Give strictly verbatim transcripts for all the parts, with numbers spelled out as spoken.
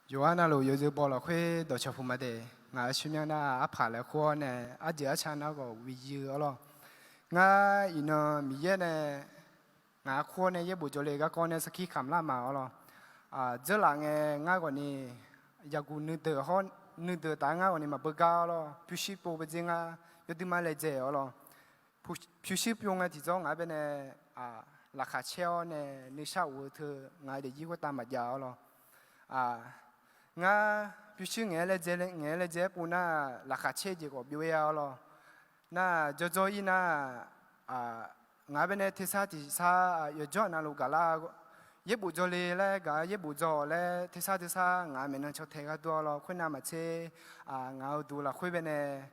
Yawqghaq navluf yawzeu baw lafkhoer dawqcawq puq ma de. Ngaq-euq tsawrmyanr nar arpaq laer kur-awr nae, arjeuq arca nar khawf bi yuir-awr lawr. Ngar iqnan Miqyaer nae ngaq-anr kur-awr nae yaerbof jawrle garkawv nae sarkir kamq lar ma-awr lawr. Dzeurlaf ngae ngar ghawqni yaqguq nuideuq hawr, nuideuq taf-aer ngar ghawqni maqbeugar-awr lawr. Pyurshuir pov beujer ngar yawduima laejae-awr lawr. Pyurshuir pov ngae tiqjawr ngaq-anr baenae laqkhaq caer-awr nae nuishar of-eu teu ngaq-euq daefzir khoertav maqjav-awr lawr. Ngar pyurshuir ngaeq-aer laejae, ngaeq-aer laejae-aer pov nar, laqkhaq caer jeq khawf byov-ir-awr lawr. Nar jawrjawr-ir nar, ngaq-anr baenae tersar tiqsar yawqjawr-aq navluf gaqlar, yaerbof jawrle laer gaq-eu yaerbof jawr-awq laer tersar tersar ngaq-euq maeqnan caw tae gharduq-awr lawr. Khoernav maqtser, ngaq-euq duq lafkhoer baenae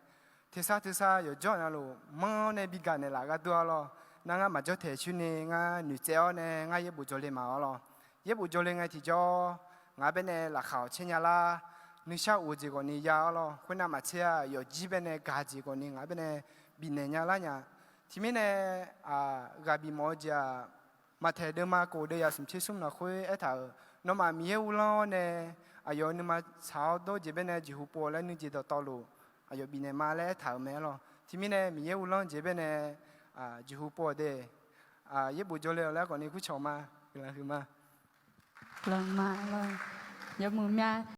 tersar tersar yawqjawr-aq navluf manr-awr nae bi gaq naeqlaf gharduq-awr lawr. Nar ngar maqjawr taeq coer ni ngar noeqtsaev-awr nae ngar yaerbof jawrle ma-awr lawr. Yaerbof jawrle ngae tiqjawr ngaq-anr baenae laqkhaq-awq caer nya lar, nuishar of-eu jeq khawfni ya-awr lawr. Khoernav maqtser-aq yawfjir baenae gaq jeq khawfni ngaq-anr baenae bifnaeq nya lar nya. Tiqmirnae ghaq bifmawf-eu jeq-aq, Maqtaeq deuvma kof deuv yaf smq tser smr lafkhoer aertaq-euq, nawmaf Miqyaer uvlanr-awr nae aqyawf-euq nuima tsaq-awr dawr-eu jeq baenae jeqhu pov-awq laer nuijeq dawqtawvluf aqyawf bifnaeq ma laer aertaq-euq mae-awr lawr. Tiqmirnae Miqyaer uvlanr jeq baenae jeqhu pov-awq de. Yaerbof jawrle-awq laer khawfni kurcawq ma. Guiqlanq huiq ma. Yawmuiq mya